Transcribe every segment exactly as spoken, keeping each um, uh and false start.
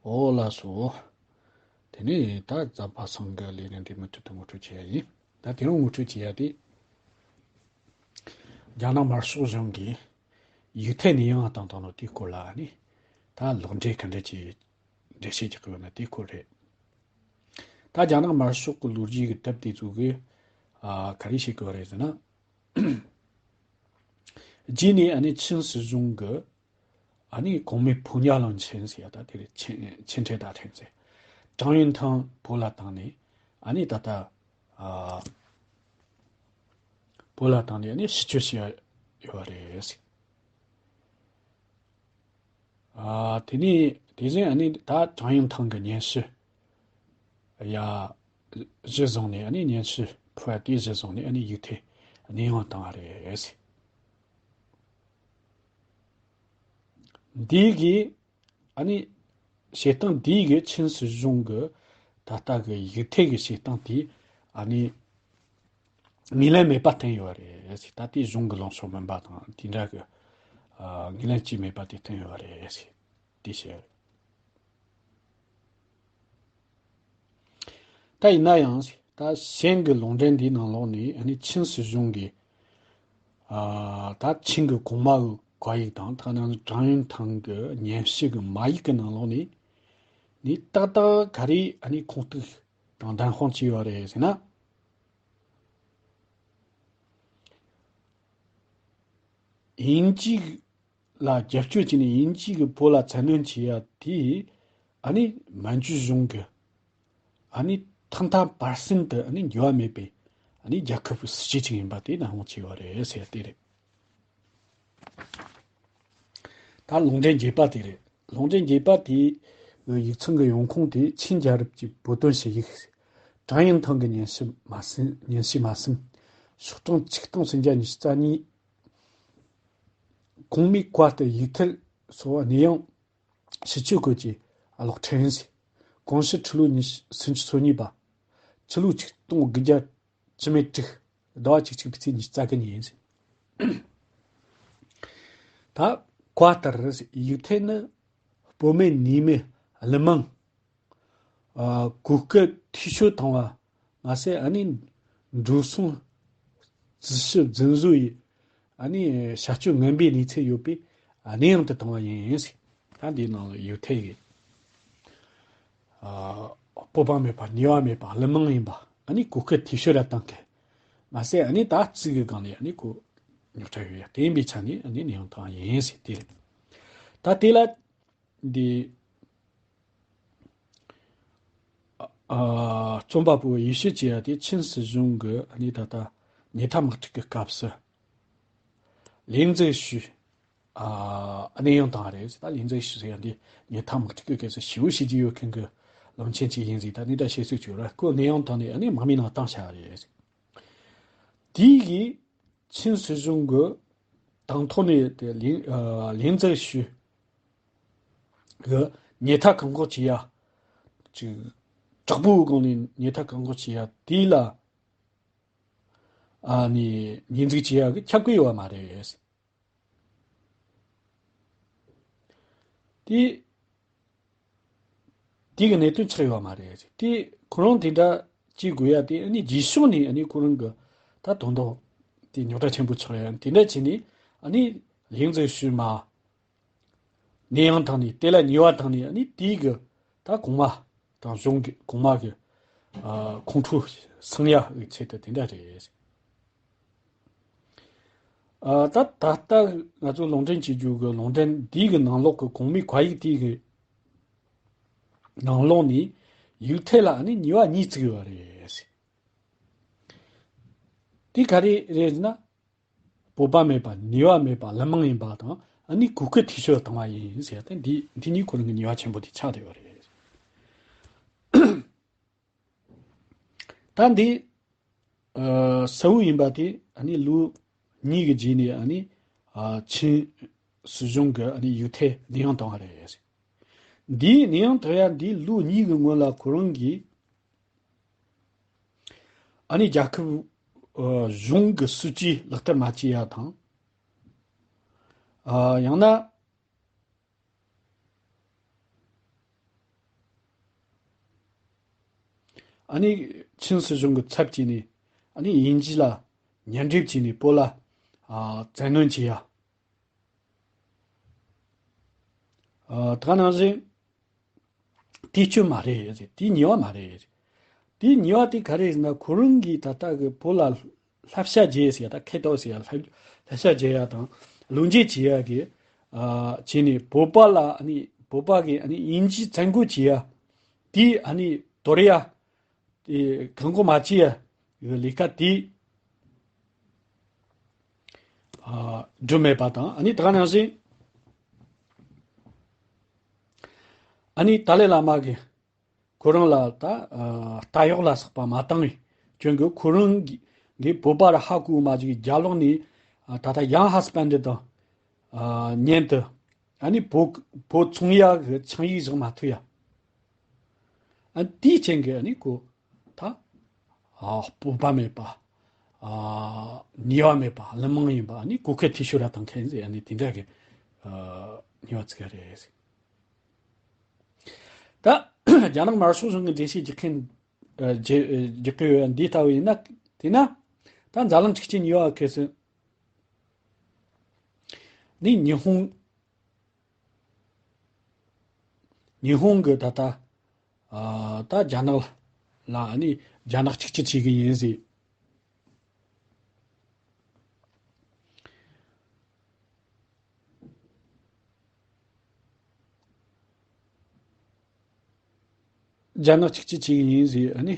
ཨོ་ལགས་སོ། དེ་ནས་ད་རྫ་པ་སངས་གི་ལས་རིམ་དེ་མུ་མཐུད་དུ་ངོ་སྤྲོད་བྱེད་ཡ་ཡིན། ད་དེ་རིང་ངོ་སྤྲོད་བྱེད་ཡ་དེ། རྒྱ་ནག་དམར་ཤོག་གཞུང་གིས་ཡིག་ཐོག་ནས་ཡང་བཏང་བཏང་ནོ་དེའི་སྐོར་ལ་ནི། ད་ལོག་འགྲེལ་ག་འདྲ་ཅིག་འགྲེལ་བཤད་རྒྱག་གི་ཡོད་ན་དེའི་སྐོར་རེད། ད་རྒྱ་ནག་དམར་ཤོག་གི་ལོ་རྒྱུས་ཀྱི་དེབ་དེ་ཚོ་གིས་ཨ་ག་རེ་བཤད་གི་ཡོད་རེད་ཟེར་ན། རྗེས་ནས་ཨ་ནི་ཆིན་སྲིད་གཞུང་གི་ཨ་ནི་གོང་མའི་ཕོ་ཉ་གླིང་ཆེན་ཟེར་ཡ་ད་དེ་རེད། ཆིན་ཆིན་ཁྲེ་ཏ་ཁྲེན་ཟེར། ཀྲང་ཡོན་ཐང་བོད་ལ་བཏང་ནས་ཨ་ནི་ད་ལྟ་ཨ་བོད་ལ་བཏང་ནས་ཨ་ནི་ཕྱིར་བསྐྱོད་བྱས་ཡོད་རེད། ཨ་དེ་ནས་དེ་བཞིན་ཨ་ནི་ད་ཀྲང་ཡོན་ཐང་གི་སྙན་ཞུ་ཡ་གཞི་བཟུང་ནས་ཨ་ནི་སྙན་ཞུ་ཕུལ་བ་དེ་གཞི་བཟུང་ནས་ཨ་ནི་ཡིག་ཐོག་ནས་ཡང་བཏང་བ་རེད། འདི་གིས་ཨ་ནི་བྱེད་སྟངས་འདི་གིས་ཆིན་སྲིད་གཞུང་གི་ད་ལྟ་གི་ཡིག་ཐོག་གི་བྱེད་སྟངས་དེ་ཨ་ནི་ངོས་ལེན་མེད་པ་བསྟན་ཡོད་རེད། ད་ལྟའི་གཞུང་གི་ལངས་ཕྱོགས་མིན་པ་དང་དེ་འདྲ་གི་ཨ་ངོས་ལེན་བྱས་མེད་པ་དེ་བསྟན་ཡོད་རེད། དེ་བཤད། ད་ཡིན་ན་ཡང་ད་གཞན་གྱི་ལུང་འདྲེན་འདིའི་ནང་ལོགས་ནས་ཨ་ནི་ཆིན་སྲིད་གཞུང་གིས་ཨ་ད་ཆིན་གྱི་གོང་མ་གི་བཀའ་ཡིག་དང་ཐ་ན་ཀྲང་ཡོན་ཐང་གི་སྙན་ཞུ་གི་མ་ཡིག་གི་ནང་ལོགས་ནས་ནི་ཏག་ཏག་ག་རེ་ཨ་ནི་ཁུངས་གཏུགས་དང་བདེན་དཔང་བྱས་ཡོད་རེད་ཟེར་ན། དབྱིན་ཇི་ལ་རྒྱབ་སྐྱོར་བྱས་ནས་དབྱིན་ཇི་གིས་བོད་ལ་བཙན་གནོན་བྱས་ཡ་དེ་ཨ་ནི་མན་ཇུ་གཞུང་གི་ཨ་ནི་ཐག་མཐའ་བར་གསུམ་དུ་ཨ་ནི་འགྱུར་བ་མེད་པའི་ཨ་ནི་རྒྱལ་ཁབ་ཀྱི་སྲིད་ཇུས་ཅིག་ཡིན་པ་དེ་ནང་ཧོང་ཆེ་བ་རེད་ཟེར་ཡ་དེ་རེད། ད་ལུང་འདྲེན་རྒྱས་པ་དེ་རེད། ལུང་འདྲེན་རྒྱས་པ་དེའི་ཡིག་ཚང་གི་ཡོང་ཁུངས་དེ་ཆིན་རྒྱལ་རབས་ཀྱི་བོད་དོན་ཞུ་ཡིག་ཀྲང་ཡོན་ཐང་གི་སྙན་ཞུ་མ་ཟིན་སྙན་ཞུ་མ་ཟིན། ཤོག་གྲངས་ཆིག་སྟོང་སུམ་བརྒྱ་ཉི་ཤུ་རྩ་གཉིས། གོང་མའི་བཀའ་ལྟར་ཡིག་ཐོག་སོགས་གནས་དབྱུང་ཕྱི་སྤྱོད་སྐོར་གྱི་གློག་འཕྲིན་ཟིན། གོང་ཞུ་ཁྲི་ལོ་ཉི་ཤུ་སུམ་ཅུ་སོ་གཉིས་པ། ཕྱི་ལོ་ཆིག་སྟོང་དགུ་བརྒྱ་བཅུ་མེད་དྲུག་ཟླ་བ་བཅུ་གཅིག་པའི་ཚེས་ཉི་ཤུ་རྩ་དགུ་ཉིན་ཟིན། ད་བཀའ་ལྟར་ཡིག་ཐོག་ནི་བོད་མི་ནུས་མེད་ཀླུ་དམངས་ཨ་གོ་སྐབས་འཐུས་ཤོར་བཏང་བ་མ་ཟད་ཨ་ནི་འགྲོ་སོང་རྩིས་ཞིབ་རྫུན་བཟོ་ཡི་ཨ་ནི་བྱ་སྤྱོད་ངན་པའི་གནས་ཚུལ་ཡོད་པས་གནས་དབྱུང་དུ་བཏང་བ་ཡིན་ཟེར། ད་འདིའི་ནང་ལ་ཡོད་ཐལ་གི་ཨ་སྤོབས་པ་མེད་པ་ནུས་པ་མེད་པ་ཀླུ་དམངས་ཡིན་པ་ཨ་ནི་གོ་སྐབས་འཐུས་ཤོར་ར་བཏང་གི་མ་ཟད་ཨ་ནི་ད་རྩིས་གི་སྒང་ནས་ཨ་ནི་ཁོ་རྙོག་དྲ་ཡོད་ཡ་དེ་ཡིན་པའི་ཆ་ནས་ཨ་ནི་གནས་དབྱུང་བཏང་བ་ཡིན་ཟེར་དེ་རེད། ད་དེ་ལ། འདི། ཨ། རྩོམ་པ་པོ་ཡེ་ཤུ་ཅེ་ཡ་དེ་ཆིན་སྲིད་གཞུང་གི་ཨ་ནི་ད་ལྟ་ཉེ་མཐའ་དམག་འཁྲུག་གི་སྐབས་སུ། ལིན་ཙེ་ཞུ། ཨ། གནས་དབྱུང་བཏང་རེད། ད་ལིན་ཙེ་ཞུ་ཟེར་ཡ་འདི་ཉེ་མཐའ་དམག་འཁྲུག་གི་སྐབས་སུ་ཞི་བོ་བྱེད་ཀྱི་ཡོད་མཁན་གྱི་བློན་ཆེན་ཅིག་ཡིན་ཟིག་ད་ནི་ད་བཤད་སྲོལ་ཅིག་ཡོད་ར་ཁོ་གནས་དབྱུང་བཏང་ནས་ཨ་ནི་དམག་མིའི་ནང་བཏང་བཞག་རེད། དེའི་གི་ཆིན་སྲིད་གཞུང་གི་དང་ཐོག་ནས་དེ་ལིན་ཨ་ལིན་ཙེ་ཞུ་གི་ཉེ་མཐའ་བཀག་འགོག་བྱེད་ཡ་ཅིག་དྲག་པོའི་སྒང་ནས་ཉེ་མཐའ་བཀག་འགོག་བྱེད་ཡ་དེ་ལ་ཨ་ནི་ཉེས་འཛུགས་བྱེད་ཡ་གི་ཁྱབ་ཀྱི་ཡོད་པ་མ་རེད། དེ། དེ་གི་གནད་དོན་ཆགས་ཡོད་མ་རེད། དེ་ཁོ་རང་དེ་འདྲ་བྱེད་དགོས་ཡ་དེ་ཨ་ནི་རྗེས་ཕྱོགས་ནས་ཨ་ནི་ཁོ་རང་གི་ད་དོན་དག་དེ་རྙོག་དྲ་ཆེན་པོ་ཆགས་ཡ་དེ་འདྲ་བྱས་ནས་ཨ་ནི་ལིང་ཙེ་ཞུས་མ་གནས་དབྱུང་བཏང་ནས་དེ་ལ་ཉེས་པ་བཏང་ནས་ཨ་ནི་དེའི་གི་ད་གོང་མ་དང་གཞུང་གི་གོང་མ་གི་ཨ་ཁོང་ཁྲོ་སངས་ཡ་གི་ཆེད་དུ་དེ་འདྲ་རེད། ཨ་ད་ད་ལྟ་ང་ཚོ་ལུང་འདྲེན་བྱེད་རྒྱུ་གི་ལུང་འདྲེན་འདི་གི་ནང་ལོགས་ཀྱི་གོང་མའི་བཀའ་ཡིག་དེ་གི་ནང་ལོགས་ནས་ཡིག་ཐོག་ལ་ཨ་ནི་ཉེས་པ་གཉིས་བཙུགས་ཡོད་རེད། དེ་ག་རེ་རེད་ན། སྤོབས་པ་མེད་པ་ནུས་པ་མེད་པ་ཀླུ་དམངས་ཡིན་པ་དང་ཨ་ནི་གོ་སྐབས་འཐུས་ཤོར་བཏང་བ་ཡིན་ཟེར་ཏེ་འདི་འདི་གཉིས་ཁོ་རང་གི་ཉེས་པ་ཆེན་པོ་དེ་ཆགས་བསྡད་ཡོད་རེད། ད་འདི། ཨ། གསལ་བོ་ཡིན་པ་དེ་ཨ་ནི་ལོ་གཉིས་ཀྱི་རྗེས་ནས་ཨ་ནི། ཨ། ཆིན་སྲིད་གཞུང་གི་ཨ་ནི་ཡིག་ཐོག་གནས་དབྱུང་བཏང་བ་རེད། འདིའི་གནས་དབྱུང་བཏང་ཡ་འདི་ལོ་གཉིས་ཀྱི་སྔོན་ལ་ཁོ་རང་གིས་ཨ་ནི་རྒྱལ་ཁབ། ཨ། གཞུང་གི་སྲིད་ཇུས་ལག་བསྟར་མ་བྱས་ཡ་དང་། ཨ། ཡང་ན། ཨ་ནི་ཆིན་སྲིད་གཞུང་གི་ཚབ་བྱས་ནས་ཨ་ནི་དབྱིན་ཇི་ལ་ཉེ་འབྲེལ་བྱས་ནས་བོད་ལ་ཨ་བཙན་གནོན་བྱས་ཡ། ཨ་ད་ག་ནང་བཞིན་དེ་སྐྱོན་མ་རེད་ཟེར། དེ་ཉེས་པ་མ་རེད་ཟེར། དེ་ཉེས་པ་དེ་ག་རེ་ཟེར་ན། ཁོ་རང་གིས་ད་ལྟ་གི་བོད་ལ་བསླབ་བྱ་བརྒྱབ་ཟེར་ཡ། ད་ཁ་གཏད་ཟེར་ཡ། བསླབ་བསླབ་བྱ་བརྒྱབ་ཡ་དང་བློ་འགྱོད་བྱེད་ཡ་གི་ཨ་བྱས་ནས་བོད་པ་ལ་ཨ་ནི་བོད་པ་གིས་ཨ་ནི་དབྱིན་ཇི་བཙན་རྒོལ་བྱེད་ཡ་དེ་ཨ་ནི་དོར་ཡ། དེ་བཀག་འགོག་མ་བྱས་ཡ་གི་ལས་ཀ་དེ་ཨ་སྒྲུབ་མེད་པ་དང་། ཨ་ནི་ད་ག་ནང་བཞིན་ཨ་ནི་ཏཱ་ལའི་བླ་མ་གིས་ཁོ་རང་ལ་ད་ཨ་ལྟ་གཡོག་ལ་སོགས་པ་མ་བཏང་བའི་རྐྱེན་གྱིས། ཁོ་རང་གིས་གིས་བོད་པ་ར་ཧ་གོ་མ་བཅུག་གི་རྒྱབ་ལོགས་ནས་ཨ་ད་ལྟ་ཡང་ཧ་སི་པན་ཌི་དང་ཨ་མཉམ་དུ་ཨ་ནི་བོད་བོད་ཚོང་ཡ་གི་ཆིངས་ཡིག་བཞག་མ་ཐུབ་ཡ། ཨ་དེའི་རྐྱེན་གྱིས་ཨ་ནི་ཁོ་ད་ཨ་སྤོབས་པ་མེད་པ། ཨ་ཉེས་པ་མེད་པ། གླུ་མང་ཡིན་པ། ཨ་ནི་གོ་ཁ་ཐེ་ཤོ་ར་བཏང་མཁན་ཟེར། ཨ་ནི་དེ་འདྲ་གི་ཨ་ཉེས་པ་ཚིག་རེད། ད་རྒྱ་ནག་དམར་ཤོག་གཞུང་གི་འགྲེལ་བཤད་རྒྱག་མཁན་ཨ་རྒྱག་རྒྱག་གི་ཡོད། འདི་ལྟ་བུ་ཡིན་ན། དེས་ན་ད་འཛམ་གླིང་གཅིག་གི་ཉེས་པ་ཁེལ་སྲིད་ནི་ཉི་ཧོང་ཉི་ཧོང་གི་ད་ལྟ་ཨ་ད་རྒྱ་ནག་ལ་ཨ་ནི་རྒྱ་ནག་གཅིག་གྱུར་བྱེད་གི་ཡིན་ཟེར། རྒྱ་ནག་གཅིག་གྱུར་བྱེད་གི་ཡིན་ཟེར། ཨ་ནི་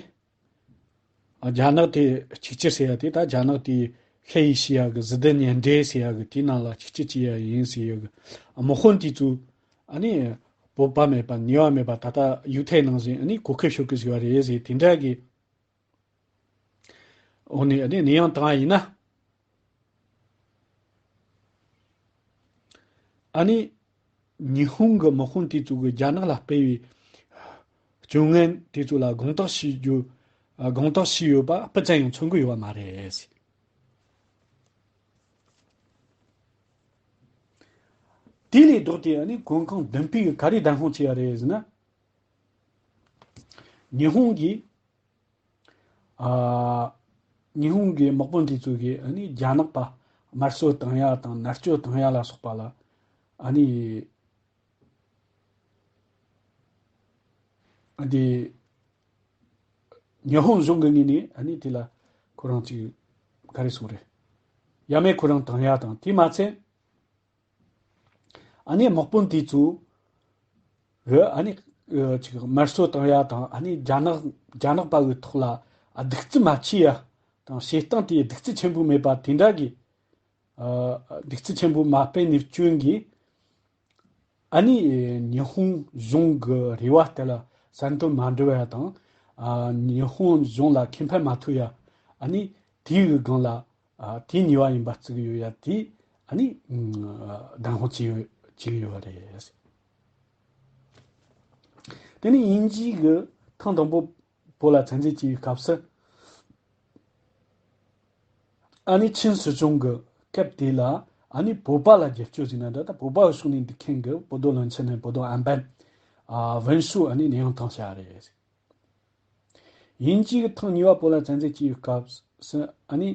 རྒྱ་ནག་དེ་གཅིག་གྱུར་ཟེར་ཡ་དེ། ད་རྒྱ་ནག་དེ་ཤི་ཡི་ཤི་ཡ་གི། ཟི་ལྡན་ཉེ་འབྲེལ་ཟེར་ཡ་གི་དེའི་ནང་ལ་གཅིག་གྱུར་བྱེད་ཡ་ཡིན་ཟེར་ཡ་གི་དམག་དཔོན་དེ་ཚོ་ཨ་ནི་སྤོབས་པ་མེད་པ། ཉེས་པ་མེད་པ། ད་ལྟ་ཡུ་ཐའི་ནང་བཞིན་ཨ་ནི་གོ་ཁ་ཤོར་གི་ཟེར་བ་རེད་ཟེར། དེ་འདྲ་གི་འོ་ནི་ཨ་ནི་ནི་ཡང་བཏང་བ་ཡིན་ན། ཨ་ནི་ཉི་ཧོང་གི་དམག་དཔོན་དེ་ཚོ་གིས་རྒྱ་ནག་ལ་སྤེལ་བའི་སྤྱོད་ངན་དེ་ཚོ་ལ་དགོངས་དག་ཞུ་རྒྱུ། ཨ་དགོངས་དག་ཞུས་ཡོད་པ་སྤུ་ཙམ་ཡང་མཚོན་གི་ཡོད་པ་མ་རེད། དེ་ལས་ལྡོག་སྟེ་ཨ་ནི་གོང་གང་མདུན་སྤོས་ཀྱིས་ག་རེ་བདེན་དཔང་བྱས་ཡ་རེད་ཟེར་ན། ཉི་ཧོང་གིས་ཨ་ཉི་ཧོང་གི་དམག་དཔོན་དེ་ཚོ་གིས་ཨ་ནི་རྒྱ་ནག་པ་དམར་གསོད་བཏང་ཡ་དང་མནར་གཅོད་བཏང་ཡ་ལ་སོགས་པ་ལ་ཨ་ནི་ཨ་དེ་ཉི་ཧོང་གཞུང་གི་ངོས་ནས་ཨ་ནི་དེ་ལ་ཁོ་རང་ཅིག་ག་རེ་ཟེར་དགོས་རེད། ཡ་མེད་ཁོ་རང་བཏང་ཡ་དང་། དེ་མ་ཚད་ཨ་ནི་དམག་དཔོན་དེ་ཚོ་གི་ཨ་ནི་ཨ་ཅིག་དམར་གསོད་བཏང་ཡ་དང་། ཨ་ནི་རྒྱ་ནག་རྒྱ་ནག་པ་གི་ཐོག་ལ་ཨ་གདུག་རྩུབ་མ་བྱེད་ཡ་དང་། བྱེད་སྟངས་དེ་གདུག་རྩུབ་ཆེན་པོ་མེད་པ་དེ་འདྲ་གི་ཨ་གདུག་རྩུབ་ཆེན་པོ་མ་སྤེལ་ནས་སྐྱོན་གྱིས། ཨ་ནི་ཉི་ཧོང་གཞུང་གི་རེ་བ་དེ་ལ་གསལ་སྟོན་མ་འགྲུབ་ཡ་དང་། ཨ་ཉི་ཧོང་གཞུང་ལ་ཁེ་ཕན་མ་ཐོབ་ཡ། ཨ་ནི་དེའི་སྒང་ལ་ཨ་དེའི་ཉེས་པ་ཡིན་པ་བརྩི་གི་ཡོད་ཡ་དེ་ཨ་ནི་ཨ་བདེན་དཔང་བྱས་ཡོད་བྱས་ཡོད་པ་རེད། དེ་ནས་དབྱིན་ཇི་གིས་ཐེངས་དང་པོ་བོད་ལ་བཙན་འཛུལ་བྱས་པའི་སྐབས་སུ། ཨ་ནི་ཆིན་སྲིད་གཞུང་གི་སྐབས་དེ་ལ་ཨ་ནི་བོད་པ་ལ་རྒྱབ་སྐྱོར་ཟེར་ན་འདྲ། ད་བོད་པ་གི་ཕྱོགས་ནས་འདུག་མཁན་གྱི་བོད་དོན་བློན་ཆེན་ནས་བོད་དོན་ཨན་པན་ཨ་ཝུན་ཧྲུའུ་ཨ་ནི་གནས་དབྱུང་བཏང་བཞག་རེད། དབྱིན་ཇི་གིས་ཐེངས་གཉིས་པ་བོད་ལ་བཙན་འཛུལ་བྱས་པའི་སྐབས་སུ་ཨ་ནི་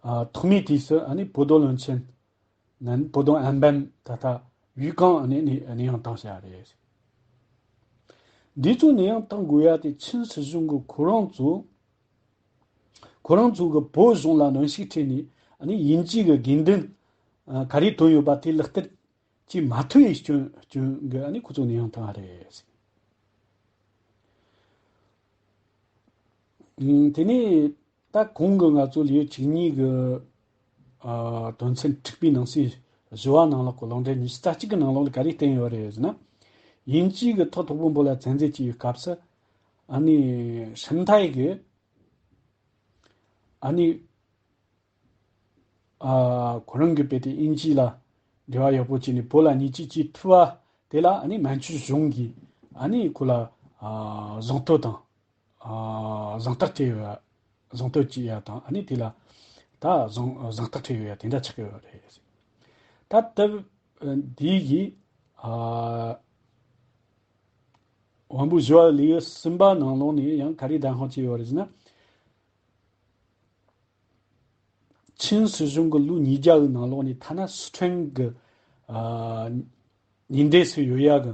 ཨ་ཐོག་མའི་དུས་སུ་ཨ་ནི་བོད་དོན་བློན་ཆེན་ནན་བོད་དོན་ཨན་པན་ད་ལྟ་ཝུའུ་ཀང་ཨ་ནི་གནས་གནས་དབྱུང་བཏང་བཞག་རེད། འདི་ཚོ་གནས་དབྱུང་བཏང་དགོས་ཡ་དེ་ཆིན་སྲིད་གཞུང་གི་ཁོ་རང་ཚོ་ཁོ་རང་ཚོ་གི་བོད་གཞུང་ལ་གནོན་ཤུགས་སྤྲད་ནས་ཨ་ནི་དབྱིན་ཇི་གི་དགོས་འདུན་ཨ་ག་རེ་བཏོན་ཡོད་པ་དེ་ལག་བསྟར་བྱེད་མ་ཐུབ་པའི་སྐྱོན་སྐྱོན་གྱིས་ཨ་ནི་ཁོ་ཚོ་གནས་དབྱུང་བཏང་བ་རེད། ཨ་དེ་ནས་ད་གོང་གི་ང་ཚོ་ལེའུ་བཅུ་གཉིས་གི་ཨ་དོན་ཚན་དྲུག་པའི་ནང་གསེས་བཞི་བ་ནང་ལོགས་ཀྱི་ལུང་འདྲེན་ཉི་ཤུ་རྩ་གཅིག་གི་ནང་ལོགས་ལ་ག་རེ་བསྟན་ཡོད་རེད་ཟེར་ན། དབྱིན་ཇི་གིས་ཐེངས་དང་པོ་བོད་ལ་བཙན་འཛུལ་བྱས་པའི་སྐབས་སུ་ཨ་ནི་ཧྲིན་ཐའེ་གིས་ཨ་ནི་ཨ་ཁོ་རང་གིས་རྦད་དེ་དབྱིན་ཇི་ལ་འབྲེལ་བ་ཡག་པོ་བྱས་ནས་བོད་ལ་བརྙས་བཅོས་བྱེད་ཐུབ་པ་དེ་ལ་ཨ་ནི་མན་ཇུ་གཞུང་གིས་ཨ་ནི་ཁོ་ལ་ཨ་གཟེངས་བསྟོད་དང་ཨ་གཟེངས་རྟགས་སྤྲད་ཡོད། གཟེངས་བསྟོད་བྱེད་ཡ་དང་ཨ་ནི་དེ་ལ་ད་གཟེངས་གཟེངས་རྟགས་སྤྲད་ཡོད་ཡ་དེ་འདྲ་ཆགས་ཀྱི་ཡོད་རེད། ད་ལྟ་འདི་ཡིས་ཨ་ དབང་པོ་བཞི་པ་ལེའུ་གསུམ་པ་ནང་ལོགས་ནས་ཡང་ག་རེ་གདན་དཔང་བྱས་ཡོད་རེད་ཟེར་ན། ཆིན་སྲིད་གཞུང་གི་ལོ་ཉིས་བརྒྱ་གི་ནང་ལོགས་ནས་ཐ་ན་སི་ཁྲོན་གི་ཨ་ཉེ་འདབས་སུ་ཡོད་ཡ་གི་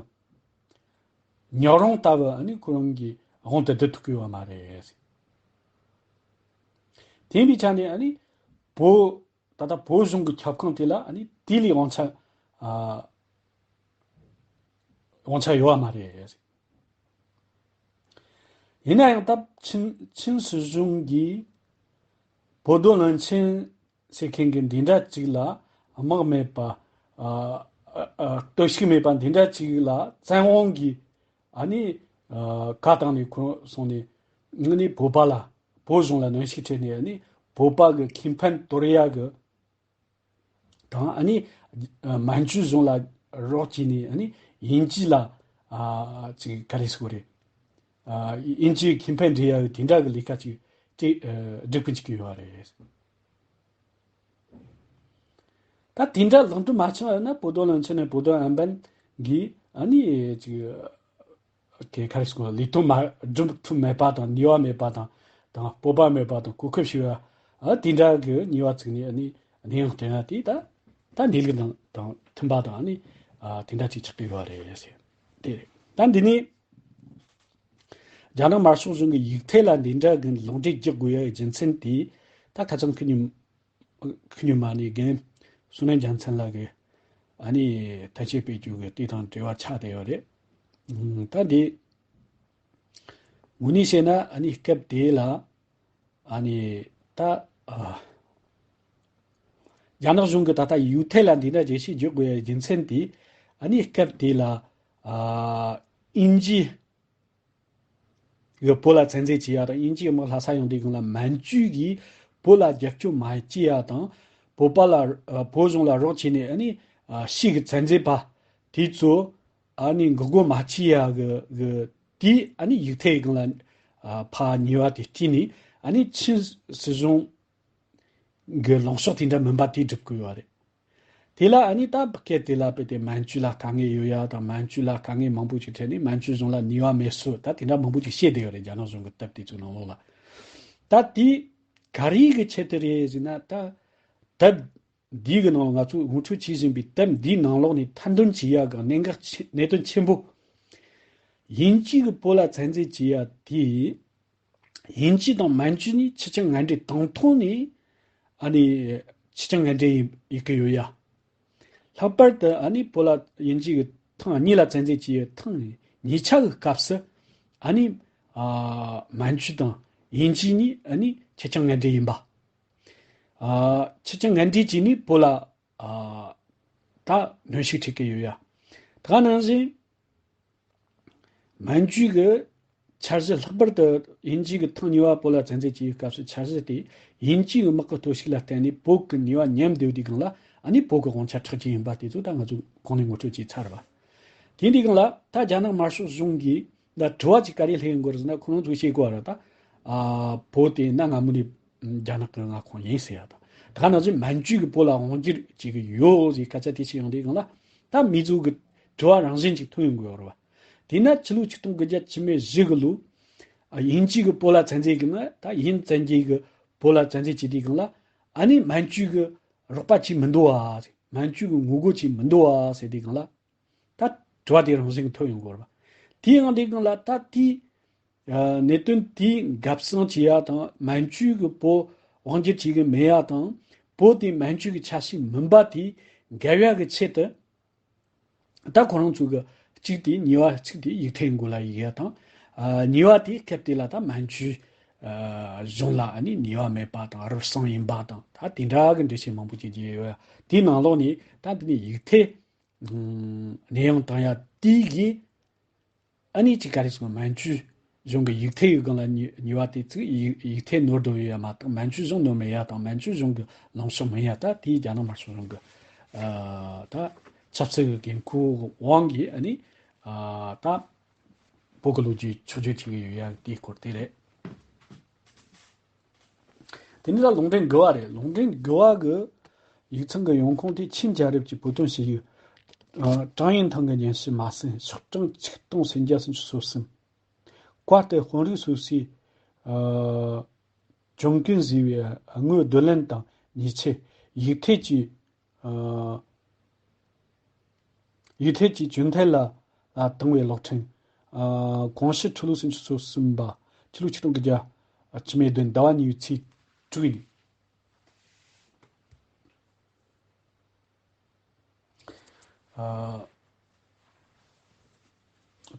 ཉག་རོང་ལྟ་བུ་ཨ་ནི་ཁོ་རང་གི་དབང་དུ་བསྡུ་ཐུབ་ཀྱི་ཡོད་མ་རེད། དེ་ཡིན་པའི་ཆ་ནས་ཨ་ནི་བོད་ད་ལྟ་བོད་གཞུང་གི་ཁྱབ་ཁོངས་དེ་ལ་ཨ་ནི་དེ་ལས་དབང་ཆ་ཨ་དབང་ཆ་ཡོད་པ་མ་རེད། ཡིན་ན་ཡང་ད་ཆིན་ཆིན་སྲིད་གཞུང་གིས་བོད་རྡོ་གླིང་ཆེན་ཟེར་མཁན་གྱི་འདི་འདྲ་ཅིག་ལ་དམག་མེད་པ་ཨ་ཨ་ཨ་གཏོར་བཤིག་མེད་པ་འདི་འདྲ་ཅིག་ལ་བཙན་དབང་གིས་ཨ་ནི་ཨ་བཀའ་བཏང་ནས་ཁོ་སོང་ནས་ཨ་ནི་བོད་པ་ལ་བོད་གཞུང་ལ་གནོན་ཤུགས་སྤྲད་ནས་ཨ་ནི་བོད་པ་གི་ཁེ་ཕན་དོར་ཡ་གི་དང་ཨ་ནི་ཨ་མན་ཇུ་གཞུང་ལ་རོགས་བྱས་ནས་ཨ་ནི་དབྱིན་ཇི་ལ་ཨ་ཅིག་ག་རེ་ཟེར་དགོས་རེད། ཨ་དབྱིན་ཇིའི་ཁེ་ཕན་སྒྲུབ་ཡ་དེ་འདྲ་གི་ལས་ཀ་ཅིག་ཅིག་ཨ་སྒྲུབ་གི་འཇུག་གི་ཡོད་རེད། ད་དེ་འདྲ་ལག་འགྲུབ་མ་བྱུང་བ་ཡིན་ན་བོད་རྡོ་གླིང་ཆེན་ནས་བོད་རྡོ་ཨན་པན་གྱིས་ཨ་ནི་ཅིག་གི་ག་རེ་ཟེར་དགོས་ལས་དོན་མ་སྒྲུབ་ཐུབ་མེད་པ་དང་ནུས་པ་མེད་པ་དང་དང་སྤོབས་པ་མེད་པ་དང་གོ་སྐབས་ཤིག་ཨ་དེ་འདྲ་གི་ནུས་པ་བཙུགས་ནས་ཨ་ནི་གནས་དབྱུང་བསྟན་ཡ་དེ་ད་ད་འདི་ལུགས་དང་དང་མཐུན་པ་དང་ཨ་ནི་ཨ་དེ་འདྲ་ཅིག་ཆགས་ཀྱི་ཡོད་རེད་ཟེར། དེ་རེད། ད་འདི་ནས་རྒྱ་ནག་དམར་ཤོག་གཞུང་གི་ཡིག་ཐད་ལ་འདི་འདྲ་གི་ལུང་འདྲེན་རྒྱག་དགོས་ཡ་གི་རྒྱུ་མཚན་དེ་ད་ཁ་སང་ཁུ་ཉུ་ཁུ་ཉུ་མ་ནི་རྒན་བསོད་ནམས་རྒྱལ་མཚན་ལགས་ཀྱིས་ཨ་ནི་ཐད་ཆད་སྤེལ་རྒྱུ་གི་དེ་དང་འབྲེལ་བ་ཆགས་བསྡད་ཡོད་རེད། ད་འདི་དངོས་གནས་བཤད་ན་ཨ་ནི་སྐབས་དེ་ལ་ཨ་ནི་ད་ཨ་རྒྱ་ནག་གཞུང་གི་ད་ལྟ་ཡིག་ཐད་ལ་འདི་འདྲ་རྒྱས་བཤད་རྒྱག་དགོས་ཡ་རྒྱུ་མཚན་དེ་ཨ་ནི་སྐབས་དེ་ལ་ཨ་དབྱིན་ཇི་གི་བོད་ལ་བཙན་འཛུལ་བྱེད་ཡ་དང་དབྱིན་ཇིའི་དམག་ལྷ་ས་ཡོང་དུས་སྒང་ལ་མན་ཇུ་གིས་བོད་ལ་རྒྱབ་སྐྱོར་མ་བྱེད་ཡ་དང་བོད་པ་ལ་ཨ་བོད་གཞུང་ལ་རོགས་བྱས་ནས་ཨ་ནི་ཨ་ཕྱི་གི་བཙན་འཛུལ་པ་དེ་ཚོ་ཨ་ནི་འགོག་རྒོལ་མ་བྱེད་ཡ་གི་གི་དེ་ཨ་ནི་ཡིག་ཐད་སྒང་ལ་ཨ་ཕར་ཉེས་པ་དེ་བྲིས་ནས་ཨ་ནི་ཆིན་སྲིད་གཞུང་གི་ལངས་ཕྱོགས་དེ་འདྲ་མིན་པ་དེ་སྒྲུབ་དགོས་ཡོད་རེད། དེ་ལ་ཨ་ནི་ད་སྐད་དེ་ལ་དཔེ་དེ་མན་ཇུ་ལ་དཀའ་ངལ་ཡོད་ཡ་དང་མན་ཇུ་ལ་དཀའ་ངལ་མང་པོ་ཞིག་འཕྲད་ནས་མན་ཇུ་གཞུང་ལ་ནུས་པ་མེད་སོ་ད་དེ་འདྲ་མང་པོ་ཞིག་བཤད་བསྡད་ཡོད་རེད། རྒྱ་ནག་གཞུང་གི་དེབ་དེ་ཚོའི་ནང་ལོགས་ལ། ད་དེ་ག་རེ་གི་ཆེད་དུ་རེད་ཟེར་ན་ད་དེབ་འདིའི་གི་ནང་ལ་ང་ཚོས་ངོ་སྤྲོད་བྱེད་བཞིན་པའི་དེབ་འདིའི་ནང་ལོགས་ནས་ཐེར་འདོན་བྱེད་ཡ་གི་གནད་འགག་ཆེ་གནད་དོན་ཆེན་པོ། དབྱིན་ཇི་གི་བོད་ལ་བཙན་འཛུལ་བྱེད་ཡ་དེ། དབྱིན་ཇི་དང་མན་ཇུ་གཉིས་ཕྱི་རྐྱང་ངན་འབྲེལ་དང་ཐོག་ནས་ཨ་ནི་ཕྱི་རྐྱང་ངན་འབྲེལ་ཡིན་ཡིན་གི་ཡོད་ཡ། ལྷག་པར་དུ་ཨ་ནི་བོད་ལ་དབྱིན་ཇི་གི་ཐེངས་གཉིས་ལ་བཙན་འཛུལ་བྱས་ཡོད་ཐེངས་གཉིས་ཆ་གི་སྐབས་སུ་ཨ་ནི་ཨ་མན་ཇུ་དང་དབྱིན་ཇི་གཉིས་ཨ་ནི་ཕྱི་རྐྱང་ངན་འབྲེལ་ཡིན་པ། ཨ་ཕྱི་རྐྱང་ངན་འབྲེལ་བྱས་ནས་བོད་ལ་ཨ་ད་གནོན་ཤུགས་ཁྲིད་ཀྱི་ཡོད་ཡ། ད་ག་ནང་བཞིན། མན་ཇུ་གི་འཆར་གཞི་ལྷག་པར་དུ་དབྱིན་ཇི་གི་ཐེངས་གཉིས་པ་བོད་ལ་བཙན་འཛུལ་བྱེད་པའི་སྐབས་སུ་འཆར་གཞི་དེ་དབྱིན་ཇི་གི་དམག་གི་གཏོར་བཤིག་ལ་བརྟེན་ནས་བོད་ཀྱི་ནུས་པ་ཉམས་བསྡད་དུས་སྒང་ལ་ཨ་ནི་བོད་ཀྱི་དབང་ཆ་འཕྲོག་རྒྱུ་ཡིན་པ་དེ་ཚོ་ད་ང་ཚོས་གོང་ནས་ངོ་སྤྲོད་བྱས་ཚར་བ། དེ་འདི་སྒང་ལ་ད་རྒྱ་ནག་དམར་ཤོག་གཞུང་གིས་ད་དྲི་བ་ཅིག་ག་རེ་སླེབས་ཡོང་གི་རེད་ཟེར་ན་ཁོ་རང་ཚོས་བཤད་གོ་བ་རེད་ད། ཨ་བོད་དེ་གནའ་སྔ་མོ་ནས་རྒྱ་ནག་གི་མངའ་ཁོངས་ཡིན་ཟེར་ཡ་ད། ད་ག་ནང་བཞིན་མན་ཇུ་གིས་བོད་ལ་དབང་སྒྱུར་བྱེད་ཀྱི་ཡོད་ཟེར་སྐད་ཆ་དེ་བཤད་ཡོང་དུས་སྒང་ལ། ད་མི་ཚོ་གི་དྲི་བ་རང་བཞིན་ཅིག་ཐོན་ཡོང་གི་ཡོད་རེད་བ། དེས་ན་ཕྱི་ལོ་ཆིག་སྟོང་དགུ་བརྒྱ་བཅུ་མེད་བཞི་གི་ལོ། ཨ་དབྱིན་ཇི་གིས་བོད་ལ་བཙན་འཛུལ་གི་ན་ད་དབྱིན་བཙན་གྱིས་གི་བོད་ལ་བཙན་འཛུལ་བྱེད་དུས་སྒང་ལ་ཨ་ནི་མན་ཇུ་གི་རོགས་པ་བྱེད་མི་འདུག་བ། མན་ཇུ་གི་ངོ་རྒོལ་བྱེད་མི་འདུག་བ་ཟེར་དུས་སྒང་ལ། ད་དྲི་བ་དེ་རང་བཞིན་གྱིས་ཐོན་ཡོང་གི་ཡོད་རེད་བ། དེའི་ངང་དུས་སྒང་ལ་ད་དེའི་ཨ་གནད་དོན་དེའི་འགབ་གསང་བྱེད་ཡ་དང་མན་ཇུ་གི་བོད་དབང་སྒྱུར་བྱེད་གི་མེད་ཡ་དང་བོད་དེ་མན་ཇུ་གི་ཆ་ཤས་མིན་པ་དེ་འགལ་བ་གི་ཆེད་དུ་ད་ཁོ་རང་ཚོ་གི་གཅིག་དེ་ཉེས་པ་གཅིག་དེ་ཡིག་ཐེལ་མགོ་ལ་ཡིག་ཡ་དང་ཨ་ཉེས་པ་དེ་སྐབས་དེ་ལ་ད་མན་ཇུ་ཨ་གཞུང་ལ་ཨ་ནི་ཉེས་པ་མེད་པ་དང་རུལ་སུངས་ཡིན་པ་དང་ད་དེ་འདྲ་གི་འགྲེལ་བཤད་མང་པོ་བྱེད་ཀྱི་ཡོད་ཡ། དེའི་ནང་ལོགས་ནས་ད་དེ་ནས་ཡིག་ཐེལ་ཨ་གནས་དབྱུང་བཏང་ཡ་དེ་གི་ཨ་ནི་ཅིག་ག་རེ་ཟེར་ན་མན་ཇུ་གཞུང་གི་ཡིག་ཐེལ་གི་སྒང་ལ་ཉེས་ཉེས་པ་དེ་ཚིག་ཡིག་ཡིག་ཐེལ་ནོར་འགྲོ་ཡོད་ཡ་མ་གཏོགས་མན་ཇུ་གཞུང་ནོར་མེད་ཡ་དང་མན་ཇུ་གཞུང་གི་ལངས་ཕྱོགས་མིན་ཡ། ད་དེའི་རྒྱ་ནག་དམར་ཤོག་གཞུང་གི་ཨ་ད་ཆབ་སྲིད་ཀྱི་འགན་ཁུར་དབང་གིས་ཨ་ནི་ཨ་ད་བོད་ཀྱི་ལོ་རྒྱུས་ཆོས་བརྒྱུད་བྱེད་ཀྱི་ཡོད་ཡ་དེའི་སྐོར་དེ་རེད། དེ་ནས་ད་ལུང་འདྲེན་དགུ་བ་རེད། ལུང་འདྲེན་དགུ་བ་གི་ཡིག་ཚང་གི་ཡོང་ཁུངས་དེ་ཆིན་རྒྱལ་རབས་ཀྱི་བོད་དོན་ཞུ་ཡིག་ཨ། ཀྲང་ཡིན་ཐང་གི་སྙན་ཞུ་མ་ཟིན་ཤོག་གྲངས་ཆིག་སྟོང་སུམ་བརྒྱ་སུམ་ཅུ་སོ་གསུམ། བཀའ་སྟེ་དཔོན་རིགས་སོ་སོའི། ཨ། ཅུང་ཀུན་བཟོས་པའི་དངུལ་བསྡུ་ལེན་དང་ཉེས་ཆད། ཡིག་ཐེལ་གྱི། ཨ། ཡིག་ཐེལ་གྱི་ཅུན་ཐེལ་ལ་བཏང་བའི་གློག་འཕྲིན། ཨ། གོང་ཞུ་ཁྲི་ལོ་སུམ་ཅུ་སོ་གསུམ་པ། ཁྲི་ལོ་ཆིག་སྟོང་དགུ་བརྒྱ་བཅུ་མེད་བདུན་ཟླ་བ་གཉིས་པའི་ཚེས་དྲུག་ཡིན། ཨ།